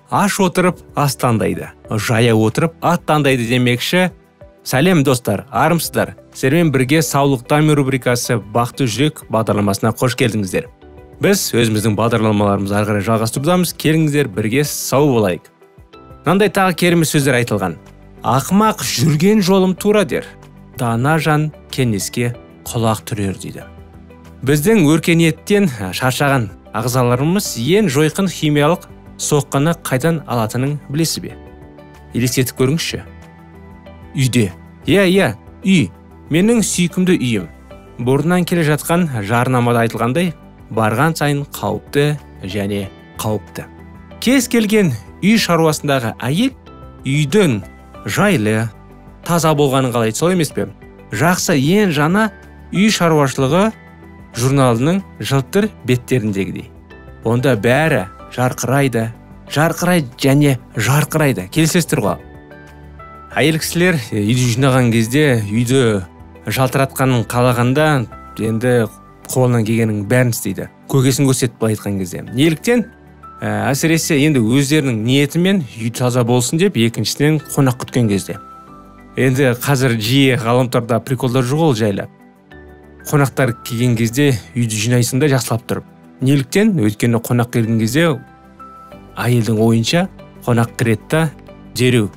Аш отырып ас таңдайды, жая отырып ат таңдайды демекші. Сәлем достар, армысыздар. Сіздермен бірге Саулық дами рубрикасы Бақытты жүрек бағдарламасына қош келдіңіздер. Біз өзіміздің бағдарламаларымызды ары қарай жалғастырудамыз. Келіңіздер, бірге сау болайық. Мынандай тағы керемет сөздер айтылған. Ақымақ жүрген жолым тура дер, дана жан кеңеске құлақ түрер дейді. Біздің өркениеттен шаршаған ағзаларымыз ең жойқын химиялық соққыны қайдан алатынын білесіз бе? Елестетіп көріңізші. Үйде. Иә, үй. Менің сүйкімді үйім. Бұрыннан келе жатқан жарнамада айтылғандай, барған сайын қауіпті және қауіпті. Кез келген үй шаруасындағы әйел үйдің жайлы, таза болғанын қалайды, солай емес пе? Жақсы, ең жаңа үй шаруашылығы журналының жылтыр беттеріндегідей. Онда бәрі жарқырайды, жарқырайды және жарқырайды. Келісесіздер ғой? Әйел кісілер үйді жинаған кезде, үйді жалтыратқанын қалағанда, енді қолынан келгеннің бәрін істейді. Көкесін көрсетіп былай айтқан кезде. Неліктен? Әсіресе енді өздерінің ниетімен үй таза болсын деп, екіншісінен қонақ күткен кезде. Енді қазір жиі ғаламторда приколдар жоқ ол жайлы. Қонақтар келген кезде үйді жинайсың да жақсылап тұрып. Неліктен? Өйткені қонақ келген кезде әйелдің ойынша қонақ кіреді да дереу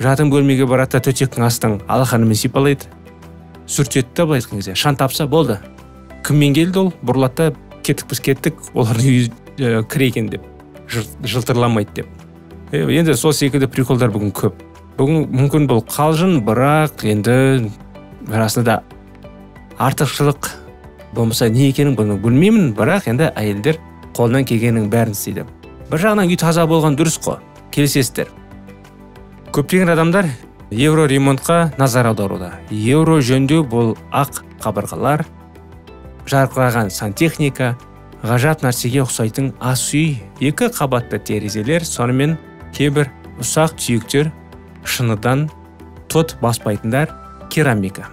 жатын бөлмеге барады да төсектің астын алақанымен сипалайды, сүртеді да былай айтқан кезде шаң тапса болды. Кіммен келді ол? Бұрылады да кеттік біз кеттік, олардың үйі кір екен деп, жылтырламайды деп. Енді сол секілді приколдар бүгін көп. Бүгін мүмкін бұл қалжың, бірақ енді расында артықшылық болмаса не екенін бұны білмеймін, бірақ енді әйелдер қолынан келгеннің бәрін істейді. Бір жағынан үй таза болған дұрыс қой, келісесіздер. Көптеген адамдар евро ремонтқа назар аударуда. Евро жөндеу бұл ақ қабырғалар, жарқыраған сантехника, ғажап нәрсеге ұқсайтын ас үй, екі қабатты терезелер, сонымен кейбір ұсақ түйектер, шыныдан тот баспайтындар, керамика.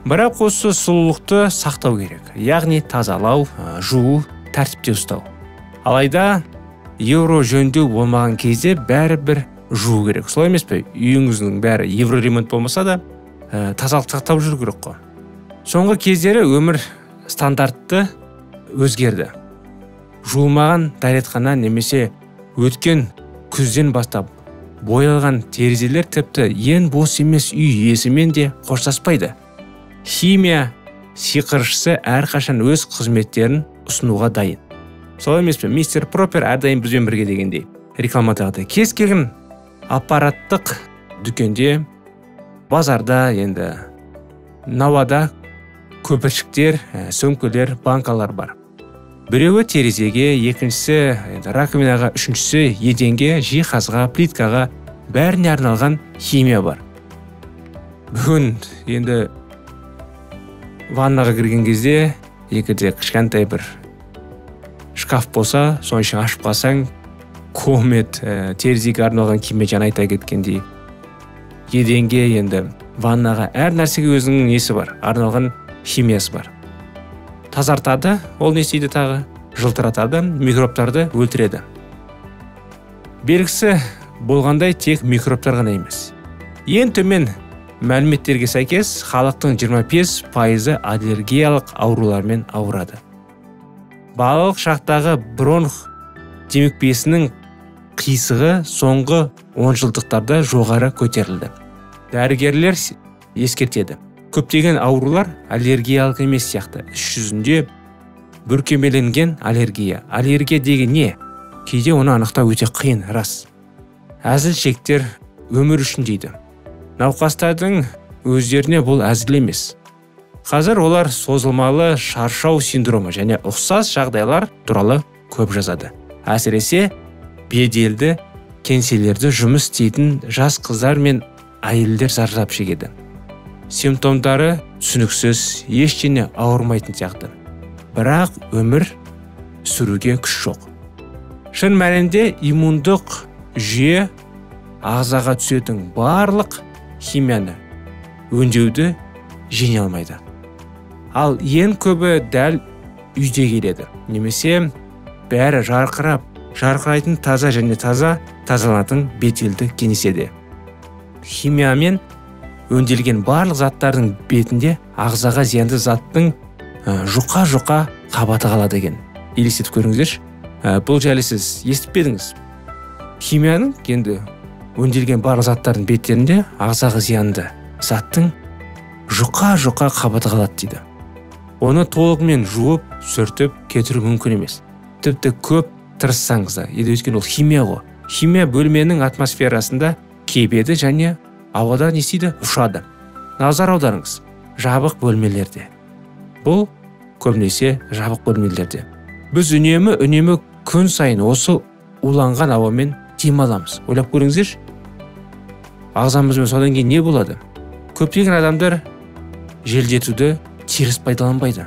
Бірақ осы сұлулықты сақтау керек, яғни тазалау, жуу, тәртіпте ұстау. Алайда евро жөндеу болмаған кезде бәрібір жуу керек. Солай емес пе? Үйіңіздің бәрі евро ремонт болмаса да, тазалық сақтап жүру керек қой. Соңғы кездері өмір стандартты өзгерді. Жуылмаған дәретхана немесе өткен күзден бастап боялған терезелер тіпті ең бос емес үй иесімен де қоштаспайды. Химия сиқыршысы әрқашан өз қызметтерін ұсынуға дайын. Солай емес пе? Мистер Пропер әрдайым бізбен бірге дегендей. Рекламадағыдай кез келген аппараттық дүкенде, базарда, енді науада көпіршіктер, сөмкелер, банкалар бар. Біреуі терезеге, екіншісі енді раковинаға, үшіншісі еденге, жиһазға, плиткаға, бәріне арналған химия бар. Бүгін енді ваннаға кірген кезде егер кішкентай бір шкаф болса, соның ішін ашып қалсаң, комет, терезеге арналған киме, жаңа айта кеткендей, еденге, енді ваннаға, әр нәрсеге өзінің несі бар, арналған химиясы бар. Тазартады, ол не істейді тағы? Жылтыратады, микробтарды өлтіреді. Белгісі болғандай тек микробтар ғана емес. Ең төмен мәліметтерге сәйкес, халықтың 25% аллергиялық аурулармен ауырады. Балалық шақтағы бронх демікпесінің қисығы соңғы 10 жылдықтарда жоғары көтерілді. Дәрігерлер ескертеді. Көптеген аурулар аллергиялық емес сияқты. Іс жүзінде бүркемеленген аллергия. Аллергия деген не? Кейде оны анықтау өте қиын, рас. Әзіл шектер өмір үшін дейді. Науқастардың өздеріне бұл әзіл емес. Қазір олар созылмалы шаршау синдромы және ұқсас жағдайлар туралы көп жазады. Әсіресе беделді кеңселерде жұмыс істейтін жас қыздар мен әйелдер зардап шегеді. Симптомдары түсініксіз, ештеңе ауырмайтын сияқты. Бірақ өмір сүруге күш жоқ. Шын мәнінде иммундық жүйе ағзаға түсетін барлық химияны өңдеуді жеңе алмайды. Ал ең көбі дәл үйде келеді. Немесе бәрі жарқырап, жарқырайтын таза және таза тазаланатын бетелді кеңеседе. Химиямен өңделген барлық заттардың бетінде ағзаға зиянды заттың жұқа-жұқа қабаты қалады екен. Елестетіп көріңіздерші. Бұл жайлы сіз естіп пе едіңіз? Химияның енді өңделген барлық заттардың беттерінде ағзаға зиянды заттың жұқа-жұқа қабаты қалады дейді. Оны толығымен жуып, сүртіп кетіру мүмкін емес. Тіпті көп тырыссаңыз да, өйткені ол химия ғой. Химия бөлменің атмосферасында кебеді және ауада не істейді? Ұшады. Назар аударыңыз, жабық бөлмелерде. Бұл көбінесе жабық бөлмелерде. Біз үнемі күн сайын осы уланған ауамен дем аламыз. Ойлап көріңіздерші, ағзамызбен содан кейін не болады? Көптеген адамдар желдетуді теріс пайдаланбайды.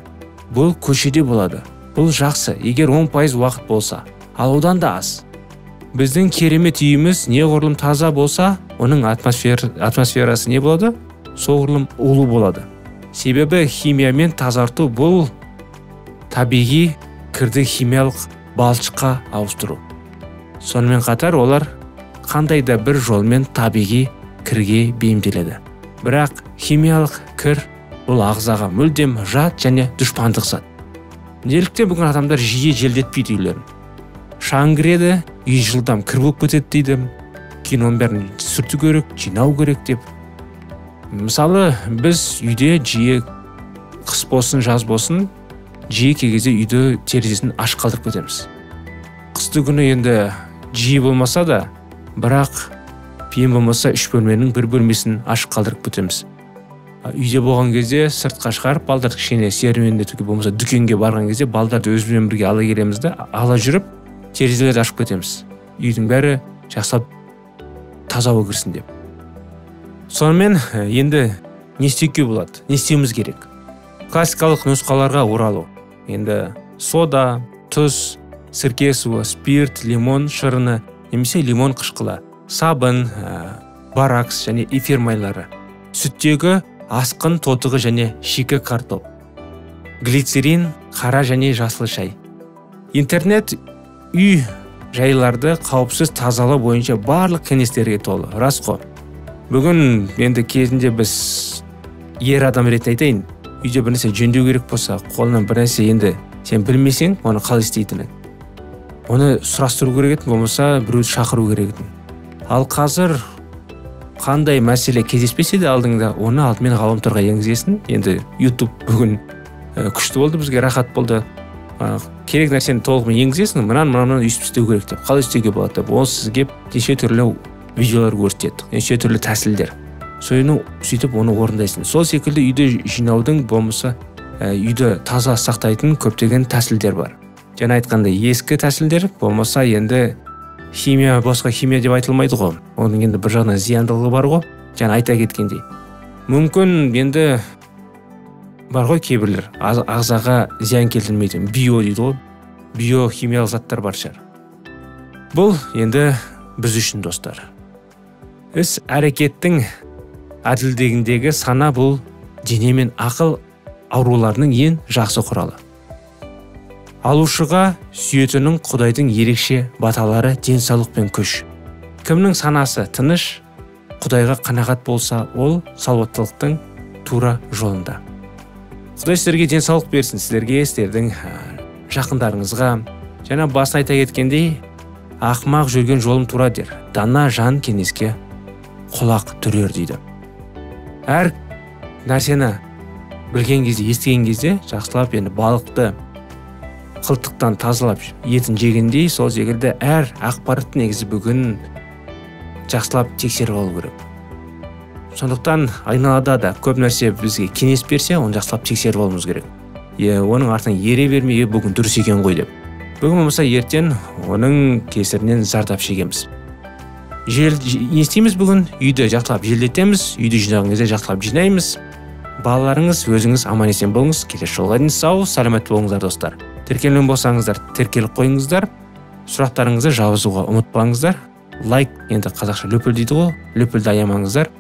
Бұл көшеде болады. Бұл жақсы, егер 10% уақыт болса, ал одан да аз. Біздің керемет үйіміз неғұрлым таза болса, оның атмосферасы не болады? Соғұрлым улы болады. Себебі химиямен тазарту бұл табиғи кірді химиялық балшыққа ауыстыру. Сонымен қатар олар қандай да бір жолмен табиғи кірге бейімделеді. Бірақ химиялық кір бұл ағзаға мүлдем жат және дұшпандық зат. Неліктен бүгін адамдар жиі желдетпейді үйлерін? Шаң кіреді, үй жылдам кір болып кетеді дейді. Кейін оның бәрін сүрту керек, жинау керек деп. Мысалы, біз үйде жиі қыс болсын, жаз болсын, жиі кей кезде үйді терезесін ашық қалдырып кетеміз. Қысты күні енді жиі болмаса да, бірақ ең болмаса үш бөлменің бір бөлмесін ашық қалдырып кетеміз. Үйде болған кезде сыртқа шығарып балдарды кішкене серуендетуге, болмаса дүкенге барған кезде балдарды өзімізбен бірге ала келеміз де, ала жүріп терезелерді ашып кетеміз. Үйдің бәрі жақсылап таза ауа кірсін деп. Сонымен енді не істеуге болады? Не істеуіміз керек? Классикалық нұсқаларға оралу. Енді сода, тұз, сірке суы, спирт, лимон шырыны немесе лимон қышқылы, сабын, баракс және эфир майлары, сүттегі асқын тотығы және шикі картоп, глицерин, қара және жасыл шай. Интернет үй жайларды қауіпсіз тазалау бойынша барлық кеңестерге толы. Рас қой. Бүгін енді кезінде біз ер адам ретінде айтайын, үйде бір нәрсе жөндеу керек болса, қолынан бір нәрсе енді сен білмесең, оны қалай істейтінін, оны сұрастыру керек еді, болмаса біреуді шақыру керек еді. Ал қазір қандай мәселе кездеспесе де алдыңда, оны алдымен ғаламторға енгізесің. Енді YouTube бүгін күшті болды, бізге рахат болды. Керек нәрсені толығымен енгізесің, мынаны өйстіп істеу керек деп, қалай істеуге болады деп, ол сізге неше түрлі видеолар көрсетеді, неше түрлі тәсілдер. Соны сөйтіп оны орындайсың. Сол секілді үйді жинаудың, болмаса үйді таза сақтайтын көптеген тәсілдер бар. Жаңа айтқандай ескі тәсілдер, болмаса енді химия, босқа химия деп айтылмайды ғой. Оның енді бір жағынан зияндылығы бар ғой. Жаңа айта кеткендей. Мүмкін енді бар ғой кейбірлер ағзаға зиян келтірмейтін био дейді ғой. Биохимиялық заттар бар шығар. Бұл енді біз үшін, достар. Іс әрекеттің әділдігіндегі сана бұл дене мен ақыл ауруларының ең жақсы құралы. Алушыға сүйетінің Құдайдың ерекше баталары денсаулық пен күш. Кімнің санасы тыныш, Құдайға қанағат болса, ол салауаттылықтың тура жолында. Құдай сіздерге денсаулық берсін, сіздерге, сіздердің жақындарыңызға. Жаңа басын айта кеткендей, ақымақ жүрген жолым тура дер, дана жан кеңеске құлақ түрер дейді. Әр нәрсені білген кезде, естіген кезде жақсылап енді балықты қылтықтан тазалап етін жегендей, сол секілді әр ақпаратты негізі бүгін жақсылап тексеріп алу керек. Сондықтан айналада да көп нәрсе бізге кеңес берсе, оны жақсылап тексеріп алуымыз керек. Оның артынан ере бермей, бүгін дұрыс екен ғой деп. Бүгін болмаса ертең оның кесірінен зардап шегеміз. Не істейміз бүгін? Үйді жақсылап желдетеміз, үйді жинаған кезде жақсылап жинаймыз. Балаларыңыз, өзіңіз аман-есен болыңыз. Келесі жолға дейін сау, саламат болыңыздар, достар. Тіркелген болсаңыздар, тіркеліп қойыңыздар. Сұрақтарыңызды жазуға ұмытпаңыздар. Лайк, енді қазақша лүпіл дейді ғой, лүпілді аямаңыздар.